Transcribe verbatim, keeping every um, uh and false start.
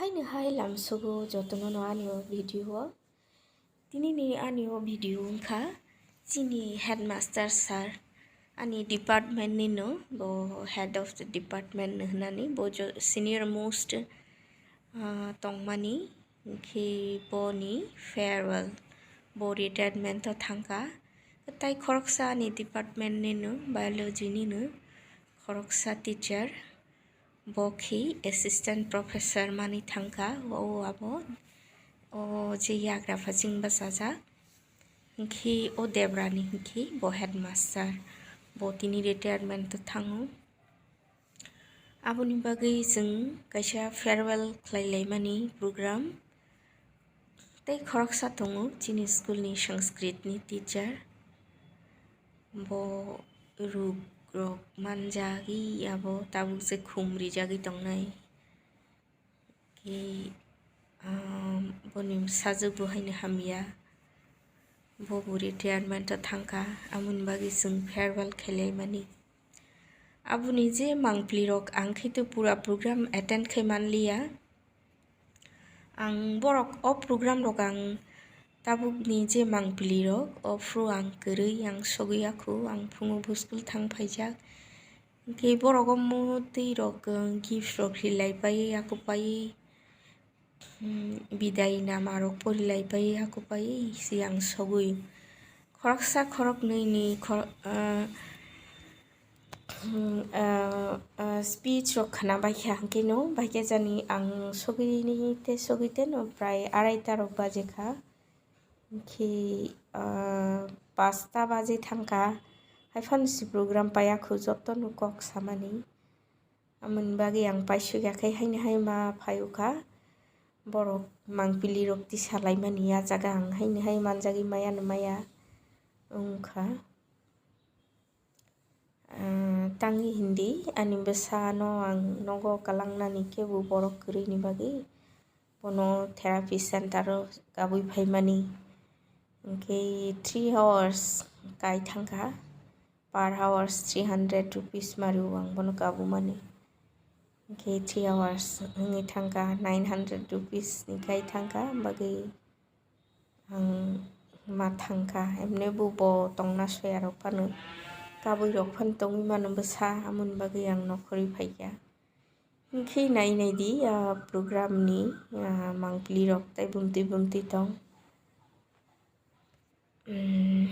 Aini hai lamsogo jotono no ani o video o. Tini ni ani o video wngkha chini headmaster sir, ani department ni no, bo head of the department no hwnani, bo jo-, senior most, ah, tongmani, hwnkhe boni farewell, bo retirement o thangkha. Tai khoroksa ani department ni no, biology ni no khoroksa teacher. Bo khe assistant professor mani thangkha, o abo, o je yagra phasing bachajak, hwnkhe o Debrani hwnkhe bo headmaster, bo tini retirement o thango. Aboni bagwi chwng kaisa farewell khlai laimani program. Tei khoroksa tongo chini school ni Sanskrit ni teacher. Bo ruk rok manjagwi abo tabuk se khum rijagwi tongnai. Khe, ah, boni sajwk bo haino hamya. Bo bo retirement o thangkha, amoni bagwi chwng farewell khlai laimani. Aboni je mangpili rok ang khe to pura program attend khai manliya. Ang borok o program rok ang tabuk ni je mangpili rok, o phuru ang kwrwi, ang sogwi ya khu, ang phungo bo school thang phaijak. Hwnkhe borok o motwi rok, gift rok rilai pai, ako pai, hmm, bidai nama rok porilai pai, ako pai, si ang sogwi. Khoroksa khoroknwi ni khor-, ah, Hmm, ah, ah, speech rok khna baikha hwnkhe no, baikhe jani ang sogwi ni te sogwi te no prai arai ta rok baje kha. Hwnkhe, ah, pasta baje thangkha. Haiphano si program paiya khu joto no kok samani. Amoni bagwi ang paisuk ya khai haino hai ma phaio kha. Borok mangpili rok tisa laimani ya jaga ang haino hai manjagwi maya no maya wngkha. Ah, tangwi hindi, ani bwsano ang nogo kwlangnani kebo borok kwrwini bagwi bono therapy center o kabui phaimani. Hwnkhe three hours kai thangkha, per hours three hundred rupees mario ang bono kabumani. Hwnkhe three hours wngwi thangkha, nine hundred rupees ni kai thangkha, bagwi ang ma thangkha, emne bo, bo tongna soya rok phano, kabui rok phano tongwi mano bwsa, amoni bagwi ang nokhorwi phaikha. Hwnkhe nai nai di, ah, program ni, ah, mangpili rok tei bumtwi bumtwi tong. Hmm,